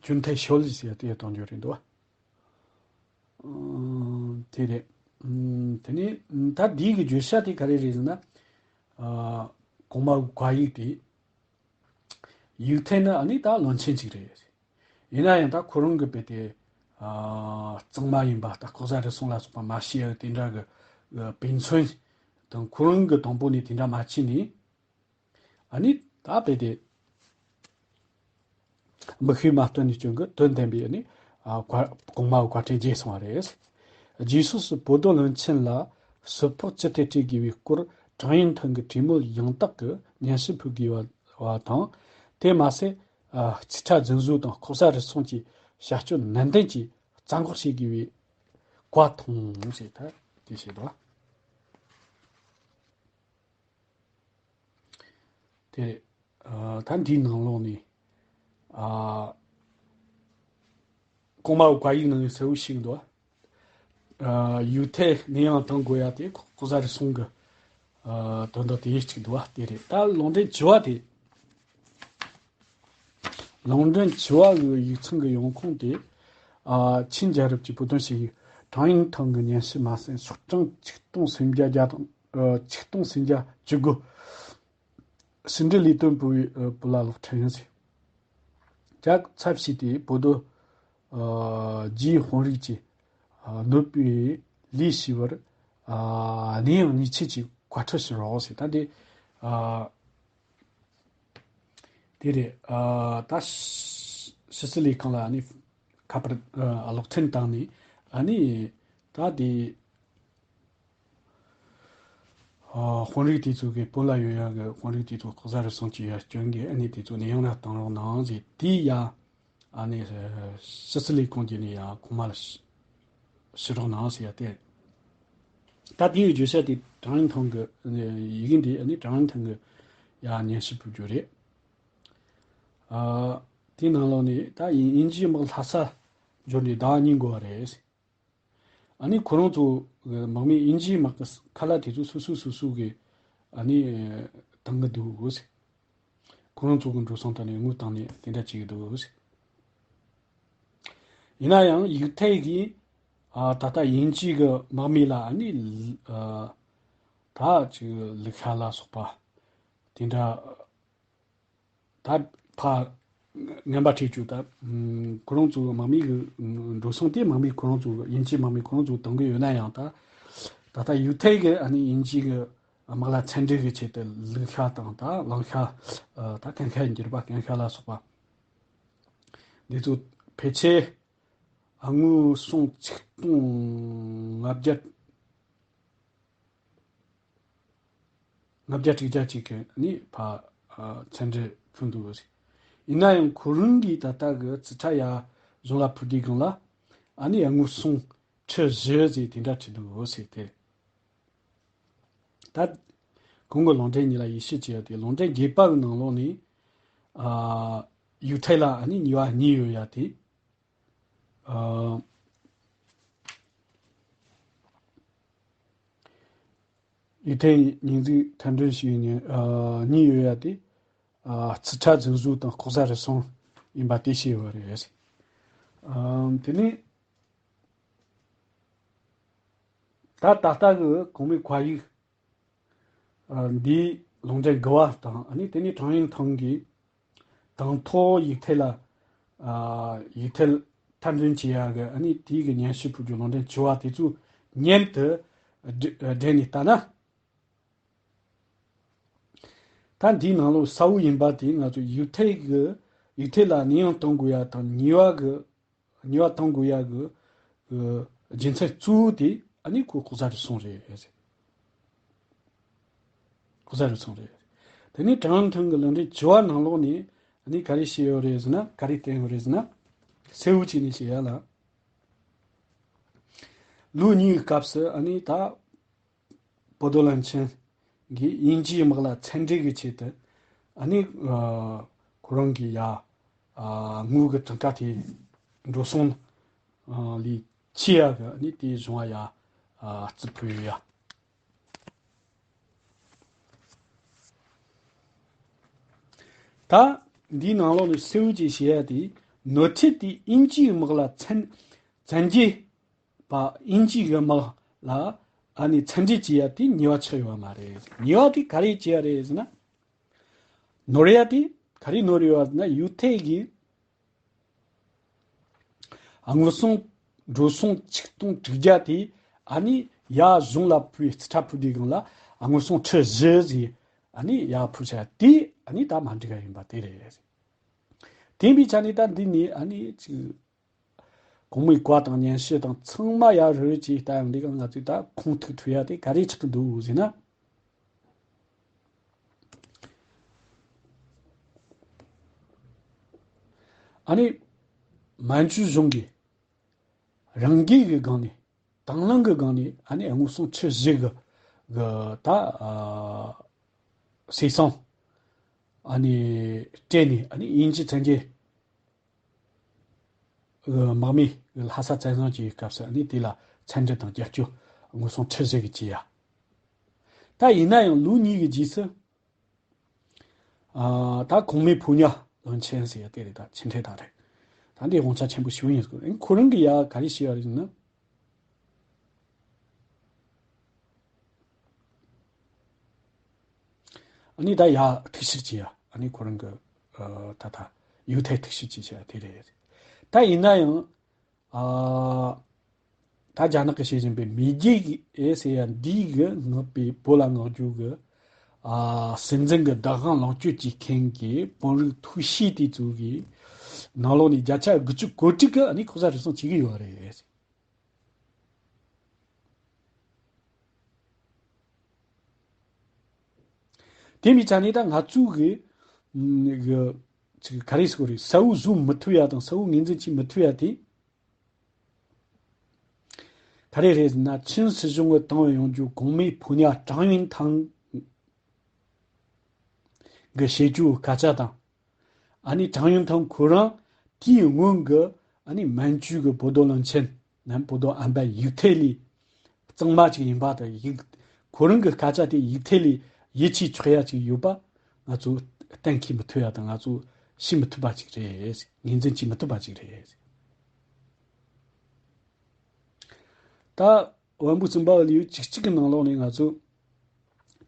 ཅུན་ཐེ་ཤོལ་ཟེར་ཡ་དེ་གཏོང་རྒྱུ་རེད་འདུག་བ། ཨ། དེ་རེད། ཨ། དེ་ནས་ད་འདི་གི་བརྗོད་བྱ་དེ་ག་རེ་རེད་ཟེར་ན། ཨ། གོང་མ་བཀའ་ཡིག་དེ། ཡིག་ཐེལ་ནི་ཨ་ནི་ད་བློན་ཆེན་ཅིག་རེད། ཡིན་ན་ཡང་ད་ཁོ་རང་གི་དཔེ་དེ། ཨ། གཙང་མ་ཡིན་པ། ད་ལྐོག་ཟ་རུལ་སུངས་ལ་སོགས་པ་མ་བྱས་ཡ་དེ་འདྲ་གི། ཨ། དཔེ་མཚོན་དང་ཁོ་རང་གི་དང་པོ་ནས་དེ་འདྲ་མ་བྱས་ནས། ཨ་ནི་ད་དཔེ་དེ་མི་ཤེས་མ་སྟོན་ནས་སྐྱོན་གི་དོན་ལྡན་པའི་ནི། ཨ། བཀའ། གོང་མ་བཀའ་དྲིན་རྗེས་སོང་བ་རེད། རྗེས་ཕྱོགས་སུ་བོད་དོན་བློན་ཆེན་ལ་ཟུར་ཕོགས་ཅི་ཐད་སྤྲད་དགོས་པའི་སྐོར་ཀྲང་ཡིན་ཐང་གི་གྲོས་མོལ་ཡང་དག་གི་སྙན་ཞུ་ཕུལ་དགོས་པ་དང་། དེ་མ་ཟད། ཨ། རྩིས་ཁྲ་རྫུན་བཟོ་དང་ལྐོག་ཟ་རུལ་སུངས་ཀྱི་བྱ་སྤྱོད་ནན་ཏན་གྱིས་བཙན་འགོག་བྱེད་དགོས་པའི་བཀའ་གཏོང་ཞེས་ད་དེ་བྱས་འདུག་དེ། ཨ། ད་འདིའི་ནང་ལོགས་ནས། ཨ། གོང་མ་བཀའ་ཡིག་ནང་ནས་གསལ་བོ་ཞིག་འདུག་ཨ། ཡིག་ཐེལ་ནས་ཡང་བཏང་དགོས་ཡ་དེ་ལྐོག་ཟ་རུལ་སུངས་གི། ཨ། དོན་དག་དེ་གཅིག་འདུག་བ། དེ་རེད། ད་ལུང་འདྲེན་བཅུ་བ་དེ། ལུང་འདྲེན་བཅུ་བ་གི་ཡིག་ཚང་གི་ཡོང་ཁུངས་དེ། ཨ། ཆིན་རྒྱལ་རབས་ཀྱི་བོད་དོན་ཞིབ་ཡིག་ཀྲང་ཡིན་ཐང་གི་སྙན་ཞུ་མ་ཟིན་ཤོག་གྲངས་ཆིག་སྟོང་སུམ་བརྒྱ་བརྒྱ་དང་། ཨ། ཆིག་སྟོང་སུམ་བརྒྱ་བཅུ་དགུ། ཕྱི་འབྲེལ་ལས་དོན་པུའུ་ཡི། ཨ། པུ་ལ་གློག་འཕྲིན་ཡིན་ཟེར། ཀྱང་ཚབ་བྱས་ཏེ་བོད་དོན། ཨ། རྒྱའི་དཔོན་རིགས་ཀྱི། ཨ། ནོར་བུའི་ལས་བྱས་པར། ཨ། གནས་ཡང་ཉེས་ཆད་ཀྱི་བཀའ་ཁྲོལ་ཞུ་རོགས་ཟེར། ད་དེ། ཨ། དེ་རེད། ཨ། ད་ཕྱི་སྲིད་ལས་ཁང་ལ་ནི་ཁ་པར། ཨ། གློག་འཕྲིན་བཏང་ནས། ཨ་ནི་ད་དེ། ཨ། དཔོན་རིགས་དེ་ཚོ་གི་བོད་ལ་ཡོད་ཡག་གི་དཔོན་རིགས་དེ་ཚོ་ལྐོག་ཟ་རུལ་སུངས་ཀྱི་ཡ་སྐྱོན་གྱིས། ཨ་ནི་དེ་ཚོ་ནི་ཡང་ན་བཏང་རོགས་གནང་ཟེར། དེ་ཡ། ཨ་ནི་ཕྱི་སྲིད་ལས་ཁུངས་ཀྱིས་ནི་ཡ་གོང་མ་ལ་ཞུ་རོགས་གནང་ཟེར་ཡ་དེ། ད་དེའི་བརྗོད་བྱ་དེ་ཀྲང་ཡིན་ཐང་གི་ཡི་གེ་འདི། ཨ་ནི་ཀྲང་ཡིན་ཐང་གི་ཡ་སྙན་ཞུ་ཕུལ་རྒྱུ་རེད། ཨ། དེའི་ནང་ལོགས་ནས་ད་དབྱིན་ཇིའི་དམག་ལྷ་ས་འབྱོར་ནས་ཟླ་བ་གཉིས་འགོར་བ་རེད། ཨ་ནི་ཁོ་རང་ཚོ་གི་དམག་མི། དབྱིན་ཇིའི་དམག་གི་ཁ་ལག་དེ་ཚོ་སོ་སོ་སོ་སོ་གི། ཨ་ནི་བཏང་གི་འདུག་ཟེར། ཁོ་རང་ཚོ་གི་འགྲོ་སོང་བཏང་ནས་དངུལ་བཏང་ནས་དེ་འདྲ་བྱེད་ཀྱི་འདུག་ཟེར། ཡིན་ན་ཡང་ཡིག་ཐེལ་གྱིས། ཨ། ད་ལྟ་དབྱིན་ཇི་གི་དམག་མི་ལ། ཨ་ནི། ཨ། ད་ཅིག་ལུག་ཤ་ལ་སོགས་པ་དེ་འདྲ། ད་ཕར་ངན་པ་ཁྲིད་བཅུག་ད། ཨ། ཁོ་རང་ཚོའི་དམག་མི་གི། ཨ། འགྲོ་སོང་དེ་དམག་མི་ཁོ་རང་ཚོ། དབྱིན་ཇིའི་དམག་མི་ཁོ་རང་ཚོས་གཏོང་གི་ཡོད་ན་ཡང་། ད་ད་ལྟ་ཡིག་ཐེལ་གྱིས། ཨ་ནི་དབྱིན་ཇི་གི་དམག་ལ་ཚད་འཇལ་གྱི་ཆེད་དུ་ལུག་ཤ་དང་། ད་གླང་ཤ། ཨ། ད་གན་ཤ་ཡིན་གྱི་རེད་པ། གན་ཤ་ལ་སོགས་པ་འདི་ཚོ་ཕལ་ཆེར། ཨ། དངུལ་སྲུང་ཆིག་སྟོང་ལྔ་བརྒྱ། ལྔ་བརྒྱ་དྲུག་བརྒྱ་ཅིག་གི་ནི་ཕར། ཨ། ཚད་འཇལ་ཕུལ་འདུག་ཟེར། ཡིན་ན་ཡང་ཁོ་རང་གིས་ད་ལྟ་གི་རྩིས་ཁྲ་ཡར་གཞུང་ལ་ཕུལ་དུས་སྒང་ལ། ཨ་ནི་དངུལ་སྲུང་ཁྲི་བཞི་ཟེར་དེ་འདྲ་བྲིས་འདུག་ཟེར་ཏེ། ད་གོང་གི་ལུང་འདྲེན་གཉིས་ལ་ཡིད་ཆེས་བྱས་ཏེ། ལུང་འདྲེན་བརྒྱད་པ་གི་ནང་ལོགས་ནས། ཨ། ཡིག་ཐེལ་ལ་ཨ་ནི་ཉེས་པ་གཉིས་ཡོད་ཡ་དེ། ཨ། ཡིག་ཐེལ་ཉེས་འཛུགས་མཐར་འདོན་བྱས་ནས། ཨ། གཉིས་ཡོད་ཡ་དེ། ཨ། རྩིས་ཁྲ་རྫུན་བཟོ་དང་ལྐོག་ཟ་རུལ་སུངས་ཡིན་པ་དེ་བཤད་ཡོད་རེད། ཨ། དེ་ནས་ད་ད་ལྟ་གི་གོང་མའི་བཀའ་ཡིག། ཨ། འདིའི་ལུང་འདྲེན་དགུ་བ་དང་། ཨ་ནི་དེ་ནས་ཀྲང་ཡིན་ཐང་གིས་དང་ཐོག་ཡིག་ཐེལ་ལ། ཨ། ཡིག་ཐེལ་མཐར་འདོན་བྱེད་ཡག་གི། ཨ་ནི་དེའི་གི་སྙན་ཞུ་ཕུལ་རྒྱུ་ལུང་འདྲེན་བཅུ་བ་དེ་ཚོ་མཉམ་དུ་སྦྲེ། སྦྲེལ་ནས་ལྟ་ན། ད་འདིའི་ནང་ལོགས་གསལ་བོ་ཡིན་པ་དེ། ང་ཚོ་ཡིག་ཐེལ་གི། ཡིག་ཐེལ་ལ་ནད་ཡམས་གཏོང་དགོས་ཡ་དང་ཉེས་པ་གི། ཉེས་པ་གཏོང་དགོས་ཡ་གི། ཨ། རྒྱུ་མཚན་གཙོ་བོ་དེ་ཨ་ནི་ཁོ་ལྐོག་ཟ་རུལ་སུངས་རེད། ལྐོག་ཟ་རུལ་སུངས་རེད། ད་ དེ་ནས་ཀྲང་ཡོན་ཐང་གི་ལུང་འདྲེན་བཅུ་བ་ནང་ལོགས་ནས་ཨ་ནི་ག་རེ་བཤད་ཡོད་རེད་ཟེར་ན། ག་རེ་བསྟན་ཡོད་རེད་ཟེར་ན། གསལ་བོ་བྱས་ནས་བཤད་ཡ་ལ། ལོ་གཉིས་ཀྱི་སྐབས་སུ་ཨ་ནི་ད་བོ་རྡོ་ལན་ཆན་གྱིས་དབྱིན་ཇིའི་དམག་ལ་མཚན་འདྲི་གི་ཆེད་དུ་ཨ་ནི་ཨ་ཁོ་རང་གི་ཡ་ཨ་དངུལ་གྱི་གྲངས་ཀ་དེ་འགྲོ་སོང་ཨ་ལས་ཆེ་ཡ་གི་ཨ་ནི་དེའི་གཞུང་བ་ཡ་ཨ་རྩིས་ཕུལ་ཡོད་ཡ། ད་འདིའི་ནང་ལོགས་ནས་གསལ་བོ་ཅིག་བཤད་ཡ་དེ། ནོར་འཁྲུལ་དེས་དབྱིན་ཇིའི་དམག་ལ་མཚན་མཚན་རྗེས་པ། དབྱིན་ཇིའི་དམག་ལ་ཨ་ནི་མཚན་འདྲི་བྱེད་ཡ་དེ་ཉེས་པ་ཆགས་ཡོད་མ་རེད། ཉེས་པ་དེ་ག་རེ་བྱས་ཡ་རེད་ཟེར་ན། ནོར་ཡ་དེ་ག་རེ་ནོར་ཡོད་ཟེར་ན། ཡུ་ཐེ་གིས་དངུལ་སྲུང་འགྲོ་སོང་ཆིག་སྟོང་དྲུག་བརྒྱ་དེ་ཨ་ནི་ཡ་གཞུང་ལ་ཕུལ། རྩིས་ཁྲ་ཕུལ་དུས་སྒང་ལ་དངུལ་སྲུང་ཁྲི་བཞི་ཟིག་ཨ་ནི་ཡ་ཕུལ་ཆ་དེ་ཨ་ནི་ད་མ་འགྲིག་ག་ཡིན་པ་དེ་རེད། དེ་ཡིན་པའི་ཆ་ནས་ད་འདི་ནས་ཨ་ནི་ཅིག་གོང་མའི་བཀའ་དང་སྙན་ཞུ་དང་ཚང་མ་ཡ་རུ་རུ་ཅིག་ལྟ་ཡང་འདི་ག་ང་ཚོས་ད་ཁུངས་ཐུག་ཐུབ་ཡ་དེ་ག་རེ་ཆགས་ཀྱི་འདུག་ཟེར་ན། ཨ་ནི་མན་ཇུ་གཞུང་གིས་རང་འགུལ་གྱི་སྒང་ནས། དང་བླངས་ཀྱི་སྒང་ནས་ཨ་ནི་དངུལ་སྲུང་ཁྲི་བཞི་གི་གི་ད་ཨ་སེམས་བཟང་ཨ་ནི་སྤྲད་ནས། ཨ་ནི་དབྱིན་ཇི་བཙན་རྒྱལ་གི་དམག་མི་གི་ལྷ་ས་བཙན་བཟུང་བྱེད་པའི་སྐབས་སུ་ཨ་ནི་དེ་ལ་མཚན་འདྲི་དང་རྒྱབ་སྐྱོར་དངུལ་སྲུང་ཁྲི་བཞི་གི་བྱས་ཡ། ད་ཡིན་ན་ཡང་ལོ་གཉིས་ཀྱི་རྗེས་སུ། ཨ་ད་གོང་མའི་ཕོ་ཉ་ལོན་ཆེན་ཟེར་ཡ་དེ་རེད། ད་ཆིན་ཁྲེ་ད་རེད། ད་འདི་དབང་ཆ་ཆེན་པོ་ཞིག་ཡིན་ཟེར། ཁོ་རང་གིས་ཡ་ག་རེ་བཤད་ཡ་རེད་ཟེར་ན། ཨ་ནི་ད་ཡ་ཐུགས་ཞིབ་བྱེད་ཡ། ཨ་ནི་ཁོ་རང་གི་ཨ་ད་ད་ཡུ་ཐེ་ཐུགས་ཞིབ་བྱེད་བྱེད་ཡ་དེ་རེད། ད་ཡིན་ན་ཡང་། ཨ། ད་རྒྱ་ནག་གིས་བྱེད་བཞིན་པའི་མེས་རྒྱལ་གྱི་ཨེ་ཟེར་ཡ་འདི་གིས་མངགས་པའི་བོད་ལ་མངགས་རྒྱུ་གི་ཨ་སྲིད་འཛིན་གྱི་བདག་དབང་ལོངས་སྤྱོད་བྱེད་མཁན་གྱི་དཔོན་རིགས་ཐོར་བཤིག་དེ་ཚོ་གི་ནང་ལོགས་ནས་བརྒྱ་ཆ་དགུ་བཅུ་གོ་དྲུག་གིས་ཨ་ནི་ཁོ་ཚོ་རུལ་སུངས་བྱེད་ཀྱི་ཡོད་རེད། དེ་མིན་ཆ་ནས་ད་ང་ཚོ་གི་གི་ཅིག་ག་རེ་ཟེར་དགོས་རེད། གསལ་བོ་བཟོ་མི་ཐུབ་ཡ་དང་གསལ་བོ་ངོས་འཛིན་བྱེད་མི་ཐུབ་ཡ་དེ། ག་རེ་རེད་ཟེར་ན། ཆིན་སྲིད་གཞུང་གི་དང་བ་ཡོང་རྒྱུ་གོང་མའི་ཕོ་ཉ་ཀྲང་ཡུན་ཐང་གི་བྱེད་རྒྱུའི་སྐད་ཆ་དང་། ཨ་ནི་ཀྲང་ཡུན་ཐང་ཁོ་རང་དེའི་སྔོན་གྱི་ཨ་ནི་མན་ཇུ་གི་བོ་རྡོ་ལོན་ཆེན་ནམ་བོ་རྡོ་ཨན་པན་ཡིག་ཐེ་ལི་གཙང་མ་ཅིག་ཡིན་པ་དང་། ཡིག་ཁོ་རང་གི་སྐད་ཆ་དེ་ཡིག་ཐེ་ལི་ཡིད་ཆེས་ཆོག་ཡ་ཅིག་ཡོད་པ་ང་ཚོ་གཏན་འཁེལ་མི་ཐུབ་ཡ་དང་། ང་ཚོ་ཤེས་མི་ཐུབ་པ་ཅིག་རེད། ངོས་འཛིན་བྱེད་མི་ཐུབ་པ་ཅིག་རེད། ད་དབོན་པོ་སུམ་པ་ལོའི་བཅུ་གཅིག་གི་ནང་ལོགས་ནས་ང་ཚོ་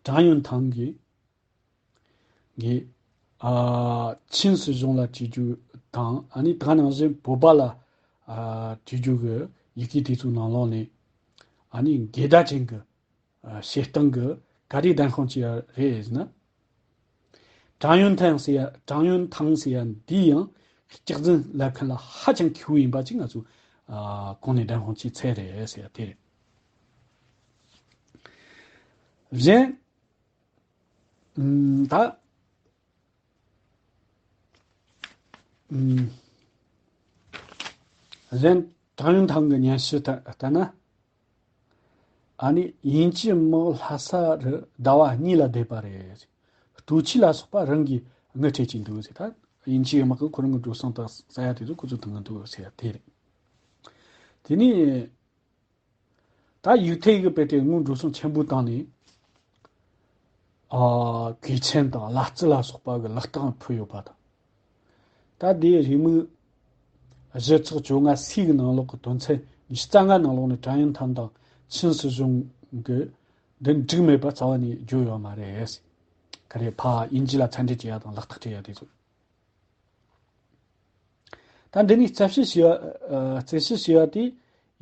ཀྲང་ཡུན་ཐང་གིས་གིས་ཨ་ཆིན་སྲིད་གཞུང་ལ་བྲིས་རྒྱུ་དང་། ཨ་ནི་ད་ག་ནང་བཞིན་བོད་པ་ལ་ཨ་བྲིས་རྒྱུ་གི་ཡི་གེ་དེ་ཚོའི་ནང་ལོགས་ནས། ཨ་ནི་འགལ་ཟླ་ཅན་གྱི་ཨ་བྱེད་སྟངས་ཀྱི་ག་རེ་བདེན་དཔང་བྱས་ཡ་རེད་ཟེར་ན། ཀྲང་ཡུན་ཐང་ཟེར་ཡ། ཀྲང་ཡུན་ཐང་ཟེར་ཡ་འདི་ཡང་སྐྱག་རྫུན་ལབ་མཁན་ལ་ཧ་ཅང་མཁས་པོ་ཡིན་པ་ཅིག་ང་ཚོ་ཨ་གོང་ནས་བདེན་དཔང་བྱས་ཚར་རེད་ཟེར་ཡ་དེ་རེད། གཞན། ཨམ། ད། ཨམ། གཞན་ཀྲང་ཡུན་ཐང་གི་སྙན་ཞུ་ལྟ་ལྟ་ན། ཨ་ནི་དབྱིན་ཇིའི་དམག་ལྷ་ས་རུ་ཟླ་བ་གཉིས་ལ་བསྡད་པ་རེད། སྤྲོ་ཆས་ལ་སོགས་པ་རང་གིས་དངུལ་སྤྲད་ཀྱི་འདུག་ཟེར། ད་དབྱིན་ཇིའི་དམག་གིས་ཁོ་རང་གི་འགྲོ་སོང་དང་ཟ་ཡ་དེ་ཚོ་ཁོ་ཚོས་འཐུང་གི་འདུག་ཟེར་ཡ་དེ་རེད། དེ་ནས། ད་ཡུ་ཐེ་གིས་དཔེ་དེ་དངུལ་འགྲོ་སོང་ཆེན་པོ་བཏང་ནས། ཨ། གོས་ཆེན་དང་གླ་རྩི་ལ་སོགས་པ་གི་ལག་རྟགས་ཕུལ་ཡོད་པ་དང་། ད་དེའི་རེའུ་མིག་གཞི་ཚོགས་བཅོ་ལྔ་སི་གི་ནང་ལོགས་ཀྱི་དོན་ཚན་ཉི་ཤུ་རྩ་ལྔ་ནང་ལོགས་ནས་ཀྲང་ཡུན་ཐང་དང་ཆིན་སྲིད་གཞུང་གི་འདི་འགྲིག་མེད་པ་རྩ་བ་ནས་བརྗོད་ཡོད་མ་རེད། ག་རེ་ཕར་དབྱིན་ཇི་ལ་མཚན་འབྲེལ་བྱེད་ཡ་དང་ལག་རྟགས་སྤྲད་ཡ་དེ་ཚོ། ད་འདི་ནས་རྩད་ཞིབ་བྱས་པ། ཨ། རྩད་ཞིབ་བྱས་པ་དེ་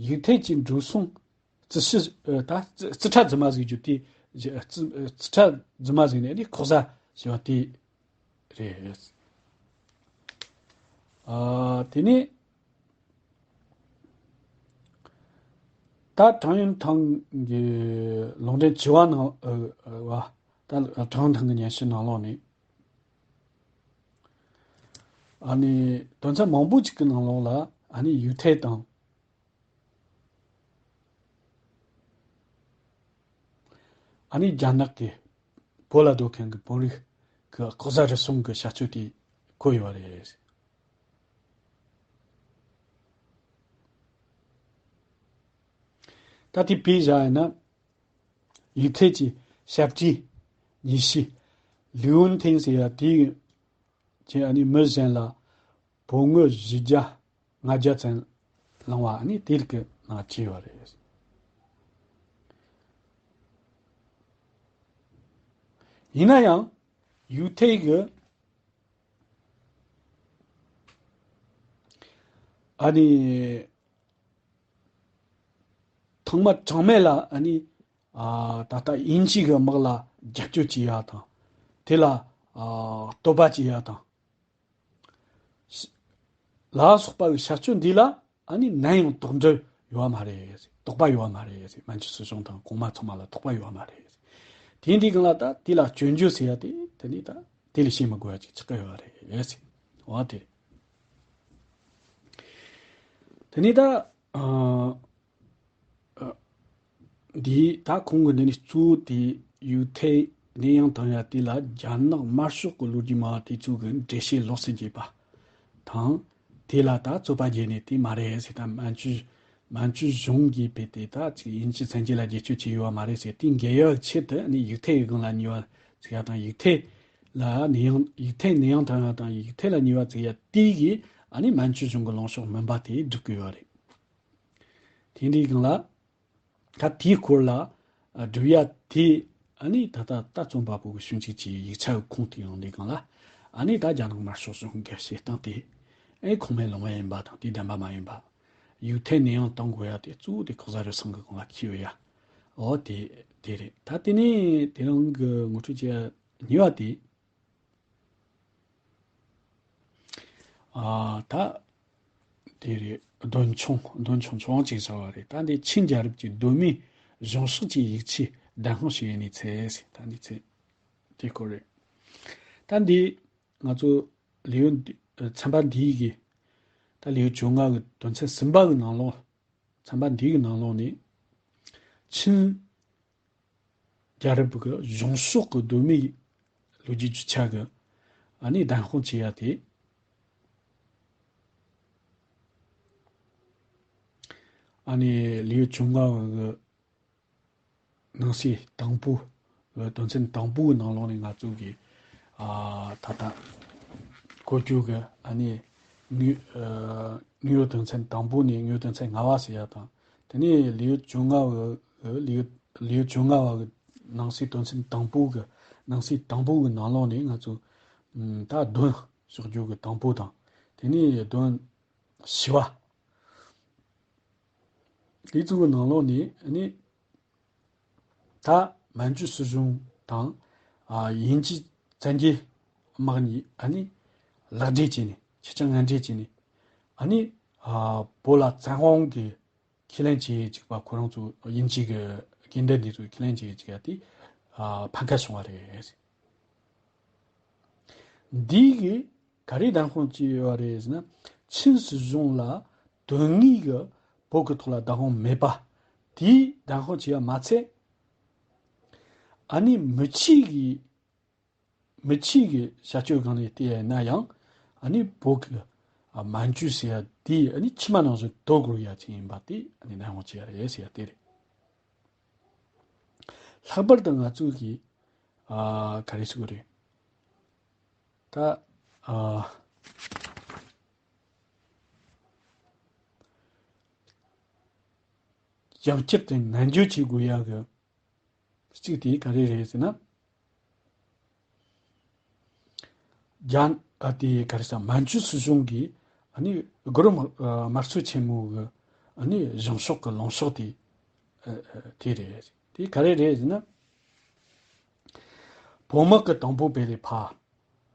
ཡུ་ཐེ་གྱི་འགྲོ་སོང་རྩིས་ཞིབ། ཨ། ད་རྩིས་རྩིས་ཁྲ་རྫུན་མ་ཟིག་རྒྱུ་དེ། རྩིས་རྩིས་ཁྲ་རྫུན་མ་ཟིག་ནས་ནི་ལྐོག་ཟ་བྱས་པ་དེ་རེད། ཨ། དེ་ནས་ད་ཀྲང་ཡུན་ཐང་གི་ལུང་འདྲེན་བཅུ་བ་ནང་། ཨ། ཨ། བ། ད་ཀྲུང་ཐང་གི་སྙན་ཞུ་ནང་ལོགས་ནས། ཨ་ནི་དོན་ཚན་མང་པོ་ཅིག་གི་ནང་ལོགས་ལ་ཨ་ནི་ཡུག་ཐའེ་དང་། ཨ་ནི་རྒྱ་ནག་གི་བོད་ལ་སྡོད་མཁན་གྱི་བོད་རིགས་ཀྱི་ལྐོག་ཟ་རུལ་སུངས་ཀྱི་བྱ་སྤྱོད་དེ་བཀོད་ཡོད་རེད། ད་དེ་དཔེ་བཞག་ཡིན་ན། ཡུག་ཐའེ་གྱི་ཞབས་ཕྱི་ཉི་ཤུ་ལིའུ་ཨུན་ཐེན་ཟེར་ཡ་དེ་གྱི་ཨ་ནི་མི་གཞན་ལ་བོད་དངུལ་བཞི་བརྒྱ་ལྔ་བརྒྱ་ཙམ་བླངས་པ་ཨ་ནི་དེ་རིགས་ཀྱི་ནང་བྲིས་ཡོད་རེད། ཡིན་ན་ཡང་ཡུག་ཐའེ་གི་ཨ་ནི་ཐོག་མ་གྲངས་མེད་ལ་ཨ་ནི་ཨ་ད་ལྟ་དབྱིན་ཇི་གི་དམག་ལ་རྒྱབ་སྐྱོར་བྱེད་ཡ་དང་། དེ་ལ་ཨ་བསྟོད་པ་བྱེད་ཡ་དང་། ལ་སོགས་པ་གི་བྱ་སྤྱོད་འདི་ལ་ཨ་ནི་ནམ་ཡང་དོགས་འདྲི་ཡོད་མ་རེད། དོགས་པ་ཡོད་མ་རེད། མན་ཇུ་སྲིད་གཞུང་དང་གོང་མ་ཚང་མ་ལ་དོགས་པ་ཡོད་མ་རེད། དེ་འདི་གང་ལ་ད་དེ་ལ་སྐྱོན་བརྗོད་ཟེར་ཡ་དེ་དེ་ནི་ད་དེ་ལས་བཤད་མི་དགོས་ཡ་ཅིག་ཆགས་ཀྱི་ཡོད་རེད། འོ་དེ་རེད། དེ་ནི་ད་ཨ། འདིའི་ད་ཁོང་གི་འདི་ནི་གཙོ་བོ་དེ་ཡུག་ཐའེ་གནས་དབྱུང་བཏང་ཡ་དེ་ལ་རྒྱ་ནག་དམར་ཤོག་གི་ལོ་རྒྱུས་སྨྲ་བ་དེ་ཚོ་གི་འགྲེལ་བཤད་ལོགས་སུ་འགྱེད་པ་དང་། དེ་ལ་ད་རྩོད་པ་རྒྱག་ནས་དེ་མ་རེད་ཟེར། ད་མན་ཇུ་མན་ཇུ་གཞུང་གིས་དཔེ་དེ་ད་ཅིག་དབྱིན་ཇི་བཙན་འཛུལ་ལ་རྒྱབ་སྐྱོར་བྱས་ཡོད་པ་མ་རེད་ཟེར། དེ་འགལ་ཡོད་ཆེད་དུ་ནི་ཡུག་ཐའེ་ཡི་སྒང་ལ་ཉེས་པ་བཙུགས་ཡ་དང་། ཡུག་ཐའེ་ལ་གནས་དབྱུང་ཡུག་ཐའེ་གནས་དབྱུང་བཏང་ཡ་དང་ཡུག་ཐའེ་ལ་ཉེས་པ་བཙུགས་ཡ་དེ་གིས་ཨ་ནི་མན་ཇུ་གཞུང་གི་ལངས་ཕྱོགས་མིན་པ་དེ་སྒྲུབ་ཀྱི་ཡོད་རེད། དེ་འདྲའི་སྒང་ལ། ད་དེའི་སྐོར་ལ་ཨ་སྒྲུབ་ཡ་དེ་ཨ་ནི་ད་ལྟ་ད་རྩོམ་པ་པོ་གི་ཞིབ་འཇུག་བྱས་ཡིག་ཆ་གི་ཁུངས་དེ་ཡོང་དུས་སྒང་ལ། ཨ་ནི་ད་རྒྱ་ནག་དམར་ཤོག་གཞུང་གི་བྱེད་སྟངས་དེ་ཨེ་ཁུངས་མེད་ལུང་མེད་ཡིན་པ་དང་། དེ་བདེན་པ་མ་ཡིན་པ། ཡུག་ཐའེ་གནས་དབྱུང་གཏོང་དགོས་ཡ་དེ་གཙོ་བོ་དེ་ལྐོག་ཟ་རུལ་སུངས་གི་སྒང་ལ་འཁྱེར་ཡོད་ཡ། འོ་དེ་དེ་རེད། ད་དེ་ནས་དེ་རིང་གི་ངོ་སྤྲོད་བྱེད་ཡ་གཉིས་པ་དེ། ཨ་ད། དེ་རེད། འདོན་ཆུང་འདོན་ཆུང་ཆུང་ཅིག་བྱ་བ་རེད། ད་འདི་ཆིན་རྒྱལ་རབས་ཀྱི་གདོད་མའི་གཞུང་ཕྱོགས་ཀྱི་ཡིག་ཆའི་བདེན་དཔང་ཞུ་ཡས་ནས་ཚེ་ཟེར། ད་འདི་ཚེ་དེ་སྐོར་རེད། ད་འདི་ང་ཚོ་ལེའུ་འདི་ཚན་པ་འདིའི་གི་ད་ལེའུ་བཅོ་ལྔ་གི་དོན་ཚན་གསུམ་པ་གི་ནང་ལོགས། ཚན་པ་འདིའི་གི་ནང་ལོགས་ནས་ཆིན་རྒྱལ་རབས་ཀྱི་གཞུང་ཕྱོགས་ཀྱི་གདོད་མའི་ལོ་རྒྱུས་རྒྱུ་ཆ་གི་ཨ་ནི་བདེན་དཔང་བྱེད་ཡ་དེ། ཨ་ནི་ལེའུ་བཅོ་ལྔ་པ་གི་ནང་གསེས་དང་པོ་གི་དོན་ཚན་དང་པོ་གི་ནང་ལོགས་ནས་ང་ཚོ་གི་ཨ་ད་ལྟ་གོ་རྒྱུ་གི་ཨ་ནི་དངོས་ཨ་དངོས་ཡོད་དོན་ཚན་དང་པོ་ནས་དངོས་ཡོད་དོན་ཚན་ལྔ་པ་ཟེར་ཡ་དང་། དེ་ནས་ལེའུ་བཅོ་ལྔ་པ་གི་ལེའུ་ལེའུ་བཅོ་ལྔ་པ་གི་ནང་གསེས་དོན་ཚན་དང་པོ་གི་ནང་གསེས་དང་པོ་གི་ནང་ལོགས་ནས་ང་ཚོ་ཨམ་ད་དོན་ཕྱོགས་བསྒྱུར་གི་དང་པོ་དང་། དེ་ནས་དོན་བཞི་པ། དེ་ཚོ་གི་ནང་ལོགས་ནས་ཨ་ནི་ད་མན་ཇུ་སྲིད་གཞུང་དང་ཨ་དབྱིན་ཇི་བཙན་རྒྱལ་དམག་གཉིས་ཨ་ནི་ལག་འབྲེལ་བྱས་ནས། ཁྱི་སྤྱང་ངན་འབྲེལ་བྱས་ནས་ཨ་ནི་ཨ་བོད་ལ་བཙན་དབང་གི་ཁས་ལེན་བྱེད་ཅིག་པ། ཁོ་རང་ཚོ་དབྱིན་ཇི་གི་དགོན་སྡེ་འདི་ཚོ་ཁས་ལེན་བྱེད་ཅིག་ཡ་དེ་ཨ་ཕམ་ཁ་བྱུང་བ་རེད། འདི་གི་ག་རེ་བདེན་དཔང་བྱས་ཡོད་རེད་ཟེར་ན། ཆིན་སྲིད་གཞུང་ལ་དོན་དངོས་ཀྱི་བོད་ཀྱི་ཐོག་ལ་བདག་དབང་མེད་པ་དེའི་བདེན་དཔང་བྱས་ཡ་མ་ཚད། ཨ་ནི་མི་ཆོས་ཀྱི་མི་ཆོས་ཀྱི་བྱ་སྤྱོད་སྒང་ནས་བལྟས་ན་ཡང་ཨ་ནི་བོད་ཀྱི་ཨ་མན་ཇུ་ཟེར་ཡ་དེ་ཨ་ནི་ཕྱི་མ་ནང་བཞིན་དོ་དགོས་ཡ་ཅིག་ཡིན་པ་དེ་ཨ་ནི་བདེན་དཔང་བྱས་ཡ་རེད་ཟེར་ཡ་དེ་རེད། ལྷག་པར་དུ་ང་ཚོས་ཀྱི་ཨ་ག་རེ་ཟེར་དགོས་རེད། ད་ཨ་ཡང་བསྐྱར་དུ་ནན་བརྗོད་བྱེད་དགོས་ཡ་གི་གཅིག་དེ་ག་རེ་རེད་ཟེར་ན། རྒྱ་ཨ་དེ་ག་རེ་ཟེར། མན་ཇུ་སྲིད་གཞུང་གིས་ཨ་ནི་གུ་རུ་དམར་ཨ་དམར་གསོད་ཆེན་མོ་གི་ཨ་ནི་གཞུང་ཕྱོགས་ཀྱི་ལངས་ཕྱོགས་དེ་ཨ་ཨ་དེ་རེད། དེ་ག་རེ་རེད་ཟེར་ན། བོད་དམག་གི་དང་པོ་དཔེ་ལས་ཕ་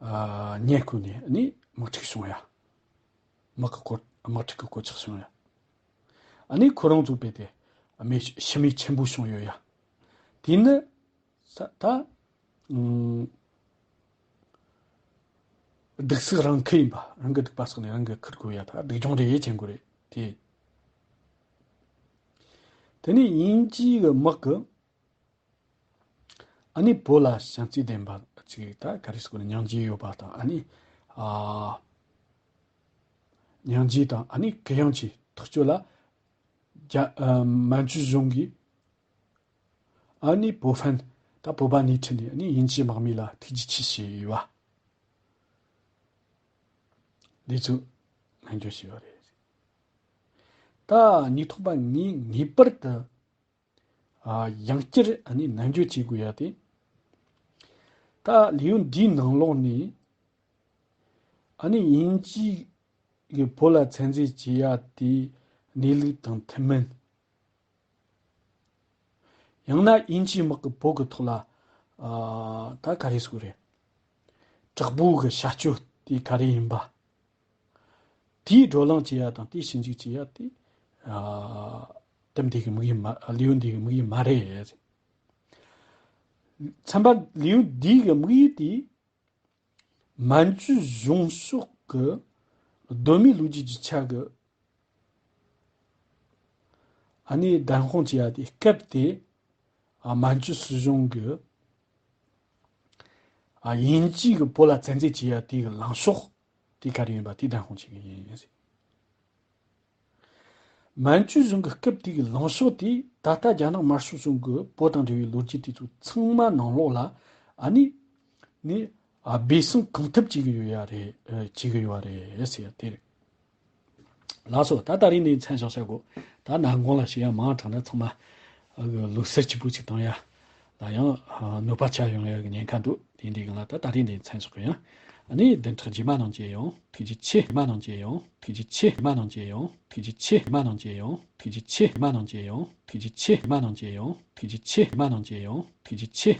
ཨ་ཉེ་ཁུལ་ནས་ཨ་ནི་དམག་འཁྲུག་བྱུང་ཡ། དམག་གི་གོ་དམག་འཁྲུག་གི་གོད་ཆག་བྱུང་ཡ། ཨ་ནི་ཁོ་རང་ཚོ་དཔེ་དེ་ཨ་མི་ཤི་རྨས་ཆེན་པོ་བྱུང་ཡོད་ཡ། དེ་ནི་ས་ད་ ཨུམ། སྡུག་སྲིག་རང་ཁུར་ཡིན་པ། རང་གི་སྡིག་པ་བསགས་ནས་རང་གིས་ཁུར་དགོས་ཡ། ད་སྡིག་སྦྱོང་རེ་བྱེད་དགོས་རེད་དེ། དེ་ནས་དབྱིན་ཇི་གི་དམག་གི་ཨ་ནི་བོད་ལ་བྱམས་བརྩེ་ལྡན་པ་ཅིག་ད་ག་རེ་ཟེར་དགོས་རེད། སྙིང་རྗེ་ཡོད་པ་དང་། ཨ་ནི་ཨ་སྙིང་རྗེ་དང་། ཨ་ནི་གུ་ཡངས་ཀྱི་ཐག་གཅོད་ལ་རྒྱ་ཨ་མན་ཇུ་གཞུང་གིས་ཨ་ནི་བོད་ཕན། ད་བོད་པ་སྣེ་ཁྲིད་ནས་ཨ་ནི་དབྱིན་ཇིའི་དམག་མི་ལ་ཐུགས་རྗེ་ཆེ་ཞུས་ཡོད་པ། འདི་ཚོ་ནན་བརྗོད་བྱས་པ་རེད། ད་ཉིས་སྟོང་པ་ངས་ངེས་པར་དུ་ཨ་ཡང་བསྐྱར་ཨ་ནི་ནན་བརྗོད་བྱེད་དགོས་ཡ་དེ། ད་ལེའུ་འདིའི་ནང་ལོགས་ནས་ཨ་ནི་དབྱིན་ཇི་གིས་བོད་ལ་བཙན་འཛུལ་བྱེད་ཡ་དེའི་གནས་ལུགས་དང་མཐུན་མིན། ཡང་ན་དབྱིན་ཇིའི་དམག་གིས་བོད་ཀྱི་ཐོག་ལ་ཨ་ད་ག་རེ་ཟེར་དགོས་རེད། དྲག་པོ་གི་བྱ་སྤྱོད་དེ་ག་རེ་ཡིན་པ། དེའི་བགྲོ་གླེང་བྱེད་ཡ་དང་དེའི་ཞིབ་འཇུག་བྱེད་ཡ་དེ་ཨ་དེབ་འདི་གི་དམིགས་ཡུལ་མ། ལེའུ་འདི་གི་དམིགས་ཡུལ་མ་རེད། ཚན་པ་ལེའུ་འདི་གི་དམིགས་ཡུལ་དེ། མན་ཇུ་གཞུང་ཕྱོགས་ཀྱི་གདོད་མའི་ལོ་རྒྱུས་ཀྱི་ཆ་གི་ཨ་ནི་བདེན་དཔང་བྱེད་ཡ་དེ་སྐབས་དེ། ཨ་མན་ཇུ་སྲིད་གཞུང་གི་ཨ་དབྱིན་ཇི་གིས་བོད་ལ་བཙན་འཛུལ་བྱེད་ཡ་དེ་གི་ལངས་ཕྱོགས་དེ་ག་རེ་ཡིན་པ་དེ་བདེན་དཔང་བྱེད་ཀྱི་ཡིན། མན་ཇུ་གཞུང་གི་སྐབས་དེ་གི་ལངས་ཕྱོགས་དེ་ད་ལྟ་རྒྱ་ནག་དམར་ཤོག་གཞུང་གི་བོད་དང་འབྲེལ་བའི་ལོ་རྒྱུས་དེ་ཚོ་ཚང་མ་ནང་ལོགས་ལ་ཨ་ནི་ནི་ཨ་སྦས་གསང་གང་ཐུབ་བྱེད་ཀྱི་ཡོད་ཡ་རེད། ཨ་བྱེད་ཀྱི་ཡོད་རེད་ཟེར་ཡ་དེ་རེད། ལགས་སོ། ད་ད་རིང་འདི་མཚམས་བཞག་བྱ་དགོས། ད་ནང་ཁོངས་ལ་བཤད་ཡ་མང་དྲགས་ན་ཚང་མ་ཨ་གི་ལུགས་སྲོལ་གཅིག་པུ་ཅིག་བཏང་ཡ་ལ་ཡང་ཨ་གནོད་པ་ཆགས་ཡོང་ཡ་གི་ཉེན་ཁ་འདུག་དེ་འདི་གི་ལ་ད་ད་རིང་འདི་མཚམས་བཞག་གི་ཡིན། ཨ་ནི་བདུན་ཕྲག་རྗེས་མ་ནང་མཇལ་ཡོང་། ཐུགས་རྗེ་ཆེ། རྗེས་མ་ནང་མཇལ་ཡོང་། ཐུགས་རྗེ་ཆེ། རྗེས་མ་ནང་མཇལ་ཡོང་། ཐུགས་རྗེ་ཆེ། རྗེས་མ་ནང་མཇལ་ཡོང་། ཐུགས་རྗེ་ཆེ། རྗེས་མ་ནང་མཇལ་ཡོང་། ཐུགས་རྗེ་ཆེ། རྗེས་མ་ནང་མཇལ་ཡོང་། ཐུགས་རྗེ་ཆེ། རྗེས་མ་ནང་མཇལ་ཡོང་། ཐུགས་རྗེ་ཆེ།